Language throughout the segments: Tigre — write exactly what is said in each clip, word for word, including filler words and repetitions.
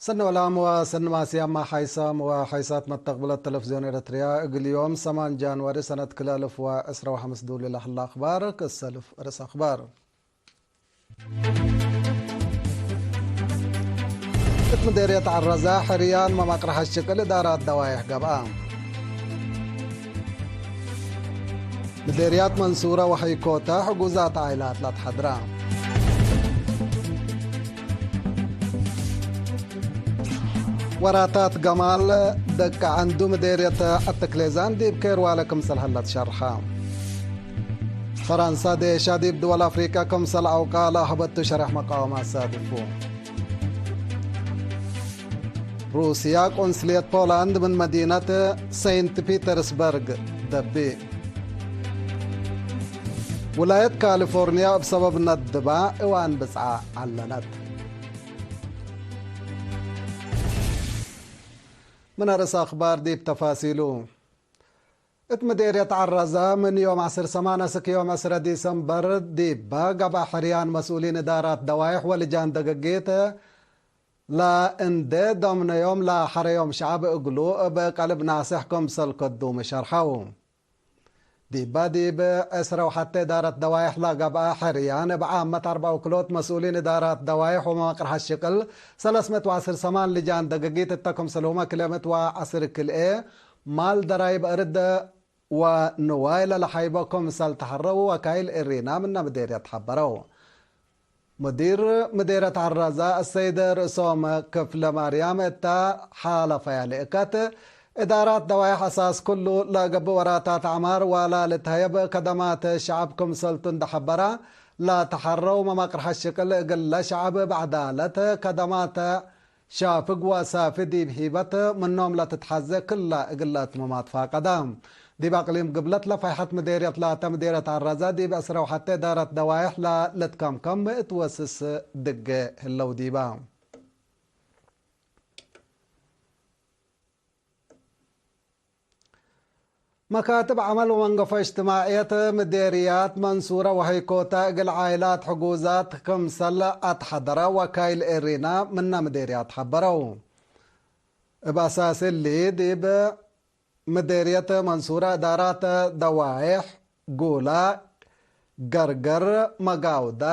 ሰኒ ወላም ወሰኒ ማስያማ ሓይሳም ወሓይሳት መተቅብለት ተለፍዝዮን ኤረትርያ፣ እግል ዮም ሰማን ጃንዋሪ ሰነት ክልኤ አልፍ ወዕስራ ወሐምስ ዱል ለሀላ አክባር። ክሰልፍ ርእስ አክባር። እት ምዴርየት ዐረዛ ሕርያን መማቅርሐት ሽቅል እዳራት ደዋይሕ ገብአ። ምዴርያት መንሱረ ወሀይኮተ ሕጉዛት ዓይላት ለአትሐድራ። ወራታት ገማል ደቀ ዐንዱ ምዴርየት አተክሌዛን ዲብ ኬርዋለ ክምሰል ሀለት ሸርሐ። ፈረንሳ ዴሻ ዲብ ድወል አፍሪቀ ክምሰል ዐውቃ ለአህበቱ ሸሬሕ መቃወማት ሳድፉ። ሩስያ ቆንስልየት ፖላንድ ምን መዲነት ሰይንት ፒተርስበርግ ደቢ። ውላየት ካሊፎርንያ እብ ሰበብ ነድባ እዋን ብጽዓ ዐለለት። ምን አርእስ አክባር ዲብ ተፋሲሉ። እት ምዴርየት ዐረዛ ምን ዮም ዐስር ሰማን አስክ ዮም ዕስረ ዲሰምበር ዲበ ገብአ ሕርያን መስኡሊን እዳራት ደዋይሕ ወልጃን ደገጌት ለእንዴ ደምነዮም ለሐረዮም ሸዐብ እግሉ እብ ቀልብ ናስሕ ክምሰል ከዱም ሸርሐው። ዲበ ዲብ ዕስረ ወሐቴ እዳረት ደዋይሕ ለገብአ ሕርያን እብ ዓመት አርበዕ ውክሎት መስኡሊን እዳራት ደዋይሕ ወመዋቅርሐት ሽቅል ሰለስ ምእት ወዐስር ሰማን ልጃን ደገጊት እተ ክምሰልሁመ ክልኤ ምእት ወዐስር ክልኤ ማል ደራይብ እርድ ወንዋይ ለለሐይቦ ክምሰል ተሐረው ወካይል እሪና ምነ ምዴርየት ሐበረው። ሙዲር ምዴርየት ዐረዛ አሰይድ ርእሶም ክፍለማርያም እተ ሓለፈያ ልእከት፣ እዳራት ደዋይሕ አሳስ ክሉ ለገብእ ወራታት ዐማር ዋላ ልትሀየብ ከደማት ሸዐብ ክምሰልቱ እንደ ሐበራ፣ ለተሐረው መማቅርሐት ሽቅል እግለ ሸዐብ እብ ዐዳለት ከደማት ሻፍግ ወሳፊ ዲብ ሂበት ምኖም ለትትሐዜ ክለ እግለ እትምም አትፋቀደ። ዲብ አቅሊም ግብለት ለፋይሐት ምዴርየት ላተ ምዴርየት ዐረዛ ዲብ ዕስረ ወሐቴ እዳረት ደዋይሕ ለልትከምከም እት ወስስ ድጌ ህለው ዲበ። መካትብ ዐመል ወመንገፎ እጅትማዕየት ምዴርያት መንሱረ ወሀይኮተ እግል ዓይላት ሕጉዛት ክምሰል አትሐደረ ወካይል ኤሪና ምነ ምዴርያት ሐበረው። እብ አሳስ እሊ ዲብ ምዴርየት መንሱረ እዳራት ደዋይሕ፣ ጉላ፣ ገርገር፣ መጋውዳ፣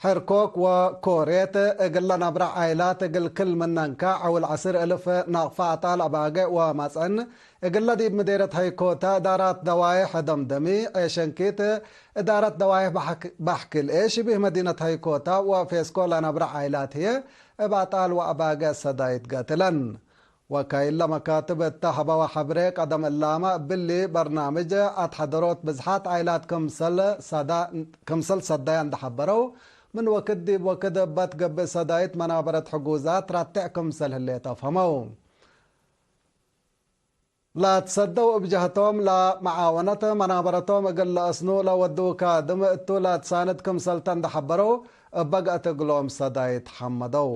ሕርኮክ ወኮሬት እግለ ነብረ ዓይላት እግል ክል ምነንካ ዐውል ዐስር እልፍ ናቅፈ አጣል አባጌዕ ወመጽዕን እግለ ዲብ ምዴርየት ሀይኮታ እዳራት ደዋይሕ ደምደሚ፣ ዔሸንኪት እዳረት ደዋይሕ ባሕክ-፣ ባሕክልኤ ሽቢህ መዲነት ሀይኮታ ወፌስኮ ለነብረ ዓይላት ህዬ እብ አጣል ወአባጌዕ ሰዳይት ገትለን። ወካይለ መካትብ እተ ሀበወ ሐብሬ፣ ቀደም እላመ እብሊ በርናምጅ አትሐደሮት ብዝሓት ዓይላት ክምሰል ሰዳ-፣ ክምሰል ሰዳየ እንደ ሐበረው፣ ምን ወክድ ዲብ ወክድ እበ ትገብእ ሰዳይት መናበረት ሕጉዛት ረቴዕ ክምሰል ህሌት አፍሀመው። ለአትሰደው እብ ጀህቶም ለመዓወነት መናበረቶም እግል ለአስኑ ለወድው ካድም እቱ ለአትሳንድ ክምሰልተ እንደ ሐበረው፣ እበ ገአት እግሎም ሰዳይት ሐመደው።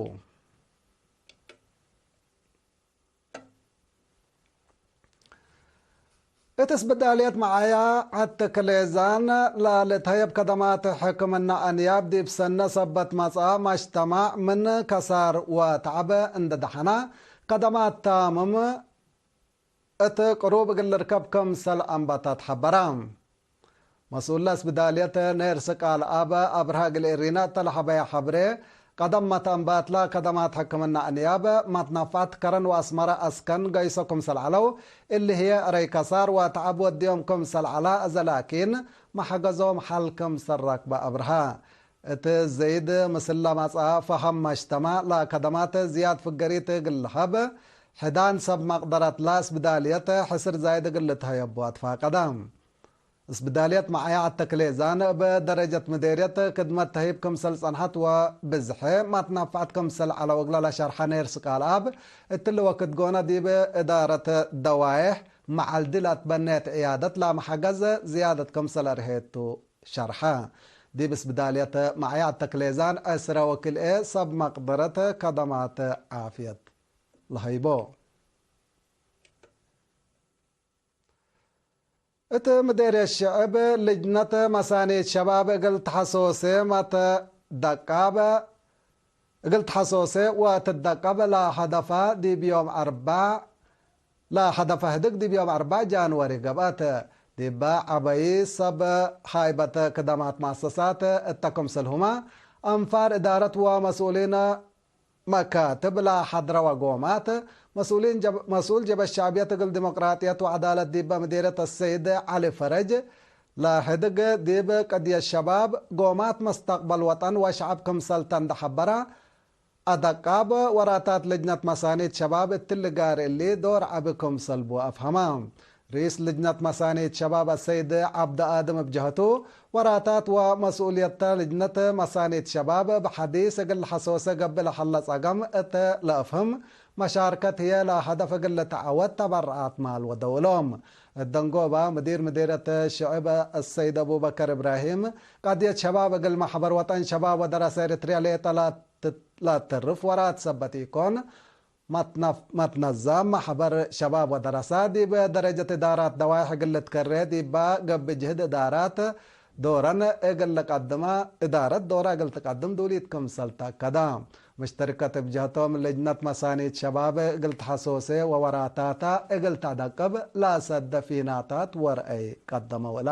እት እስብዳልየት መዓያ ዐድ ተክሌዛን ለልትሀየብ ከደማት ሕክምና አንያብ ዲብ ሰነ ሰበት መጽአ መጅተማዕ ምን ከሳር ወተዐብ እንደ ደሐና ከደማት ታምም እት ቅሩብ እግል ልርከብ ክምሰል አንባታት ሐበራ። መስኡል ለእስብዳልየት ኔርስ ቃል አብ አብርሃ እግል ኤሪና እተ ለሐበየ ሐብሬ፣ ቀደም መትአንባትላ ከደማት ሕክምና አንያብ፣ መትነፍዐት ከረን ወአስመረ አስከን ገይሶ ክምሰል ዐለው፣ እሊ ህዬ እረይ ከሳር ወተዐብ ወድዮም ክምሰል ዐላ፣ እዘ ላኪን መሐገዞም ሐል ክምሰል ረክበ አብርሃ። እት ዘይድ ምስል ለመጽአ ፈሀም መጅተማዕ ለከደማት ዝያድ ፍገሪት እግል ለሀብ፣ ሕዳን ሰብ መቅደረት ለእስብዳልየት ሕስር ዛይድ እግል ልትሀየቡ አትፋቀደ። እስብዳልየት መዓያ ዐድ ተክሌዛን እብ ደረጀት ምዴርየት ክድመት ተህይብ ክምሰል ጸንሐት ወብዝሐ መትነፍዐት ክምሰል ዐለው እግለ ለሸርሐ ኔርስ ቃል አብ፣ እትሊ ወክድ ጎነ ዲብ እዳረት ደዋይሕ መዐልዲ ለአትበኔት ዕያደት ለመሐገዝ ዝያደት ክምሰል አርሄቱ ሸርሐ። ዲብ እስብዳልየት መዓያ ዐድ ተክሌዛን ዕስረ ወክልኤ ሰብ መቅደረት ከደማት ዓፍየት ለሀይቦ። እት ምዴርየት ሽዕብ ልጅነት መሳኒት ሸባብ እግል ተሐሶሴ መትደቃብ እግል ተሐሶሴ ወትደቀብ ለሀደፈ ዲብ ዮም አርበዕ፣ ለሀደፈ ህድግ ዲብ ዮም አርበዕ ጃንወሪ ገብአት። ዲበ ዐበይ ሰብ ሃይበት ክደማት መአሰሳት እተ ክምስልሁመ አንፋር እዳረት ወመስኡሊን መካትብ ለሐድረወ ጎማት፣ መስኡሊን ጀብ-፣ መስኡል ጀበ ሸዕብየት እግል ዲሞቅራጥየት ወዐዳለት ዲበ ምዲርየት አሰይድ ዐሊ ፈረጅ፣ ለህድግ ዲብ ቅድየት ሸባብ፣ ጎማት መስተቅበል ወጠን ወሸዐብ ክምሰል ተ እንዴ ሐበረ፣ አደቃብ ወራታት ልጅነት መሳኒት ሸባብ እትሊ ጋር እሊ ዶር ዐቢ ክምሰል ቡ አፍሀመ። ርኢስ ልጅነት መሳኒት ሸባብ አሰይድ ዐብደ አድም እብ ጀህቱ፣ ወራታት ወመስኡልየት ተ ልጅነት መሳኒት ሸባብ እብ ሐዲስ እግል ሐሶሰ ገብእ ለሀለ ጸገም እት ለአፍህም፣ መሻርከት ህዬ ለሀደፍ እግል ልትዐወት ተበረዓት ማል ወደው እሎም። እት ደንጎበ፣ ምዲር ምዲርየት ሽዕብ አሰይድ አቡበከር እብራሂም፣ ቀድየት ሸባብ እግል መሕበር ወጠን ሸባብ ወደረሰ ኤሪትርያ ሌጠ ላት ለትርፍ ወራት ሰበት ኢኮን፣ መትነፍ-፣ መትነዛም መሕበር ሸባብ ወደረሳ ዲብ ደረጀት እዳራት ደዋይሕ እግል ልትከሬ ዲባ ገብእ ጅህድ እዳራት ዶረን እግል ልቀድመ፣ እዳረት ዶረ እግል ትቀድም ዱሊት ክምሰል ተአከደ። ምሽተርከት እብ ጀህቶም ልጅነት መሳኒት ሸባብ እግል ተሐሶሴ ወወራታታ እግል ተአደቅብ ለሰደ ፊናታት ወርአይ ቀደመው እለ።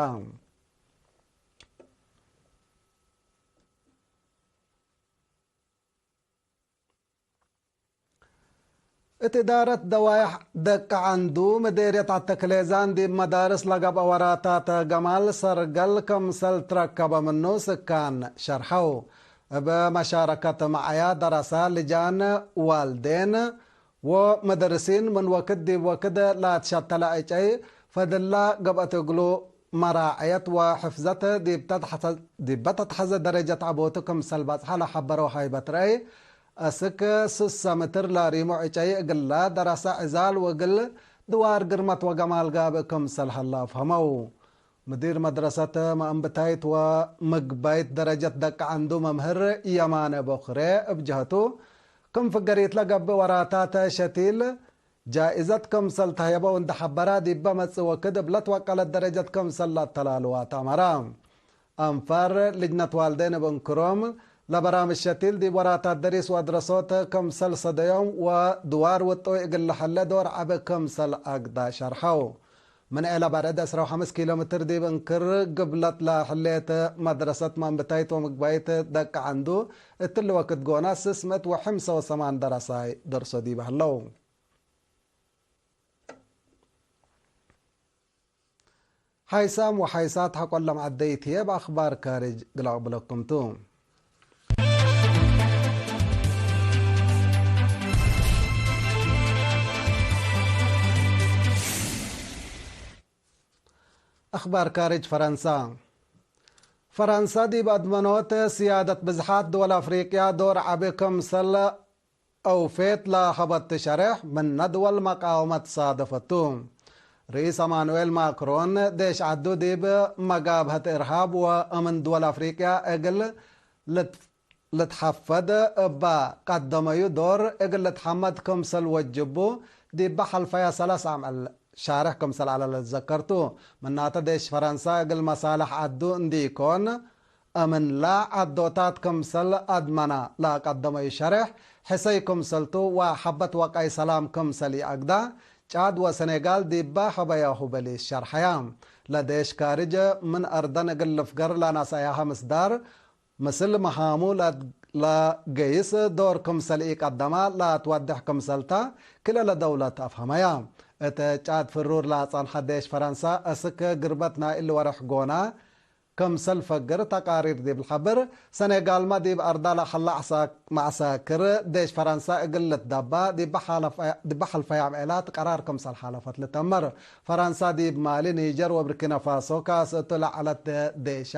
እት እዳረት ደዋይሕ ደቀ ዐንዱ፣ ምዴርየት ዐተክሌዛን ዲብ መዳርስ ለገብአ ወራታተ ገማል ሰርገል ክምሰል ትረከበ ምኑ ስካን ሸርሐው። እብ መሻረከት መዐያ ደረሳ ልጃን ዋልዴን ወመደርሲን ምን ወክድ ዲብ ወክድ ለአትሸተለ ዕጨይ ፈድላ ገብአት እግሉ መራዐየት ወሕፍዘት ዲብ ተትሐዘ፣ ዲበ ተትሐዘ ደረጀት ዐቦቱ ክምሰል በጽሐ ለሐበረው ሃይበት ረአይ፣ አስክ ስሰ ምትር ለሪሙ ዕጨይ እግላ ደረሰ ዕዛል ወእግል ድዋር ግርመት ወገማል ጋብእ ክምሰል ሀለ አፍሀመው። ምዲር መድረሰት መአንብታይት ወምግባይት ደረጀት ደቀ ዐንዱ መምህር የማነ ቦክሬ እብ ጀህቱ፣ ክም ፍገሪት ለገብእ ወራታተ ሸቲል ጃኢዘት ክምሰል ተህየበው እንዴ ሐበራ፣ ዲበ መጽእ ወክድ እብ ለትወቀለት ደረጀት ክምሰል ለአተላልዋ ተአመራ። አንፋር ልጅነት ዋልዴን እብ እንክሮም፣ ለበራምጅ ሸቲል ዲብ ወራታት ደሪስ ወአድረሶት ክምሰል ሰደዮም ወድዋር ውጡይ እግል ለሀለ ዶር ዐቢ ክምሰል አግዳ ሸርሐው። ምን ኤለ በርዕድ ዕስራ ወሐምስ ኪሎ ምትር ዲብ እንክር ግብለት ለህሌት መድረሰት መንብታይት ወምግባይት ደቀ ዐንዱ፣ እትሊ ወክድ ጎና ስስ ምእት ወሐምሰ ወሰማን ደረሳይ ደርሶ ዲብ ሀለው። ሓይሳም ወሓይሳት ሐቆ ለመዐደይት ህዬ እብ አኽባር ካርጅ እግል አቅብለኩም ቱ። አኽባር ካርጅ ፈረንሳ። ፈረንሳ ዲብ አድመኖት ስያደት ብዝሓት ድወል አፍሪቅያ ዶር ዐቢ ክምሰል አውፌት ለሀበት ትሸሬሕ ምነ ድወል መቃወመት ሳደፈቱ። ርኢስ አማኑኤል ማክሮን ዴሽ ዐዱ ዲብ መጋብሀት እርሃብ ወአምን ድወል አፍሪቅያ እግል ልት-፣ ልትሐፈድ እበ ቀደመዩ ዶር እግል ልትሐመድ ክምሰል ወጅቡ ዲበ ሐልፈያ ሰለስ አምዕል ሻርሕ ክምሰል ዐለ ልትዘከር ቱ። ምናተ ዴሽ ፈረንሳ እግል መሳልሕ ዐዱ እንዲኮን፣ እምንላ ዐዶታት ክምሰል አድመና ለቀደመዩ ሸሬሕ ሕሰይ ክምሰል ቱ ወሐበት ወቀይ ሰላም ክምሰል ኢአግዳ፣ ጫድ ወሰኔጋል ዲበ ሀበያሁ በሊስ ሸርሐያ። ለዴሽ ካርጅ ምን አርደን እግል ልፍገር ለነሰአያሀ ምስዳር፣ ምስል መሃሙ ለድ-፣ ለገይስ ዶር ክምሰል ኢቀደማ ለአትወድሕ ክምሰል ተ፣ ክልኤ ለደውለት አፍሀመያ። እት ጫድ ፍሩር ለአጸንሐ ዴሽ ፈረንሳ፣ እስክ ግርበት ናይ እሊ ወርሕ ጎና፣ ክምሰል ፈግር ተቃሪር ዲብ ልሐብር፣ ሰኔጋልመ ዲብ አርዳ ለሀለ ዐሳ-፣ መዐሳክር ዴሽ ፈረንሳ እግል ልትደባ፣ ዲበ ሐለፈ-፣ ዲበ ሐልፈያም ዔላት ቀራር ክምሰል ሓለፈት ልተመር። ፈረንሳ ዲብ ማሊ፣ ኒጀር ወብርኪናፋሶ ካስእቱ ለዐለት ዴሻ፣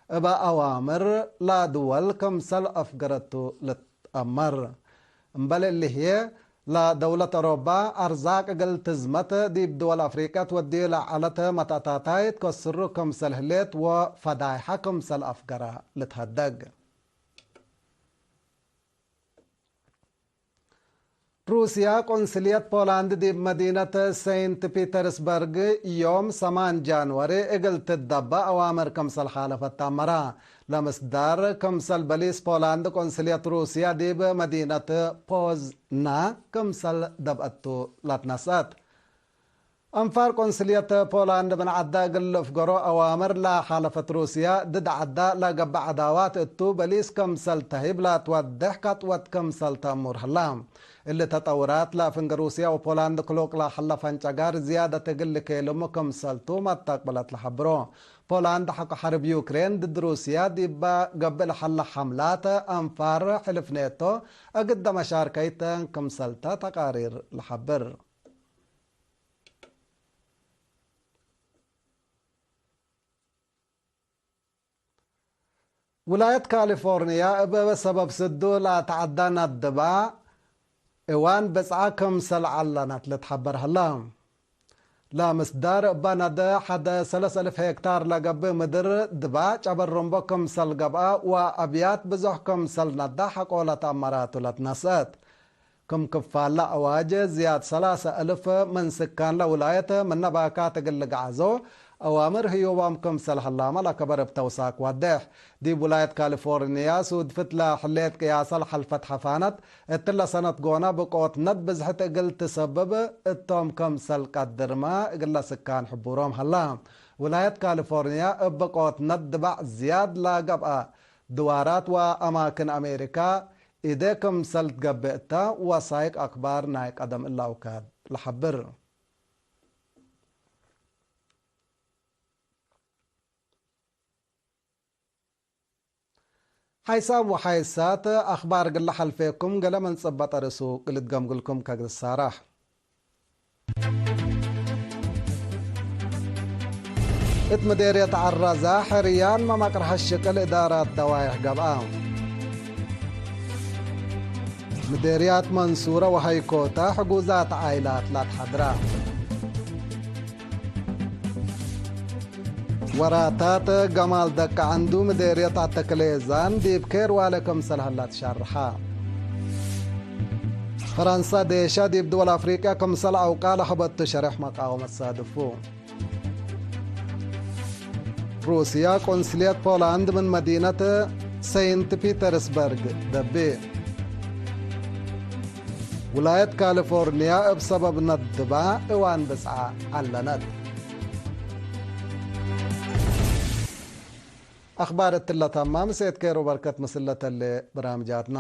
እበ አዋምር ለድወል ክምሰል አፍገረቱ ልትአመር። እምበል እሊ ህዬ፣ ለደውለት አውሮባ አርዛቅ እግል ትዝመት ዲብ ድወል አፍሪቅያ ትወድዩ ለዐለት መተአታታይት ከስሩ ክምሰል ህሌት ወፈዳይሐ ክምሰል አፍገረ ልትሀደግ። ሩስያ፣ ቆንስልየት ፖላንድ ዲብ መዲነት ሰይንት ፒተርስበርግ ዮም ሰማን ጃንዋሪ እግል ትትደበእ አዋምር ክምሰል ሓለፈት ተአመረ። ለምስዳር ክምሰል በሊስ ፖላንድ፣ ቆንስልየት ሩስያ ዲብ መዲነት ፖዝና ክምሰል ደብአቱ ለትነስአት። አንፋር ቆንስልየት ፖላንድ ምን ዐዳ እግል ልፍገሮ አዋምር ለሓለፈት ሩስያ፣ ድድ ዐዳ ለገብእ ዐዳዋት እቱ በሊስ ክምሰል ተህይብ ለትወዴሕ ከጥወት ክምሰል ተአሙር ህላ። እሊ ተጠውራት ለፍንግ ሩስያ ወፖላንድ ክሉቅ ለሀለ ፈንጨጋር ዝያደት እግል ልኬልሙ ክምሰልቱ መተቅብለት ለሐብሮ። ፖላንድ ሐቆ ሐርብ ዩክሬን ድድ ሩስያ ዲባ ገብእ ለሀለ ሐምላት አንፋር ሕልፍ ኔቶ እግደ መሻርከይተን ክምሰልተ ተቃሪር ለሐብር። ውላየት ካሊፎርንያ እብ ሰበብ ስዱ ለአትዐዳ ነድባ እዋን ብጽዓ ክምሰል ዐለነት ልትሐበር ህለ። ለምስዳር እበ ነደ ሐደ ሰለስ እልፍ ሄክታር ለገብእ ምድር ድባእ ጨበሩምቦ ክምሰል ገብአ ወአብያት ብዞሕ ክምሰል ነዳ ሐቆ ለተአመራቱ ለትነስአት። ክም ክፋለ አዋጅ ዝያድ ሰላሰ እልፍ ምን ስካን ለውላየት ምነ ባካት እግል ልግዓዞ አዋምር ህዩቦም ክምሰል ህላመ ለከበር እብ ተውሳክ ወዴሕ። ዲብ ውላየት ካሊፎርንያ ሱድፍት ለሕሌት ቅያሰ ለሐልፈት ሐፋነት፣ እትለ ሰነት ጎነ ብቆት ነት ብዝሕት እግል ትሰብብ እቶም ክምሰል ቀድርመ እግለ ስካን ሕቡሮም ሀላ። ውላየት ካሊፎርንያ እብ ብቆት ነት ድባዕ ዝያድ ለገብአ ድዋራት ወአማክን አሜሪካ ኢዴ ክምሰል ትገብእ እተ ወሳይቅ አክባር ናይ ቀደም እለ አውካድ ለሐብር። ሓይሳብ ወሓይሳት አኽባር እግል ለሐልፌኩም ገሌ ምን ጽበጠ ርእሱ እግል እትገምግልኩም ከእግል እሳራህ። እት ምዴርየት ዐራዛ ሕርያን መመቅርሐት ሽቅል እዳራት ደዋይሕ ገብአ። ምዴርያት መንሱረ ወሀይኮታ ሕጉዛት ዓይላት ለአትሐድራ። ወራታት ገማል ደቀ ዐንዱ ምዴርየት አተክሌዛን ዲብ ኬርዋለ ክምሰል ሀላ ትሻርሐ። ፈረንሳ ዴሻ ዲብ ድወል አፍሪቅያ ክምሰል ዐውቃ ለሀበቱ ሸሬሕ መቃወመት ሳድፉ። ሩስያ፣ ቆንስልየት ፖላንድ ምን መዲነት ሰይንት ፒተርስበርግ ደቤ። ውላየት ካሊፎርንያ እብ ሰበብ ነድባ እዋን ብጽዓ ዐለነት። አኽባር እትለ ተማም፣ ሴት ኬር ወበርከት ምስል ለተሌ በራምጃትና።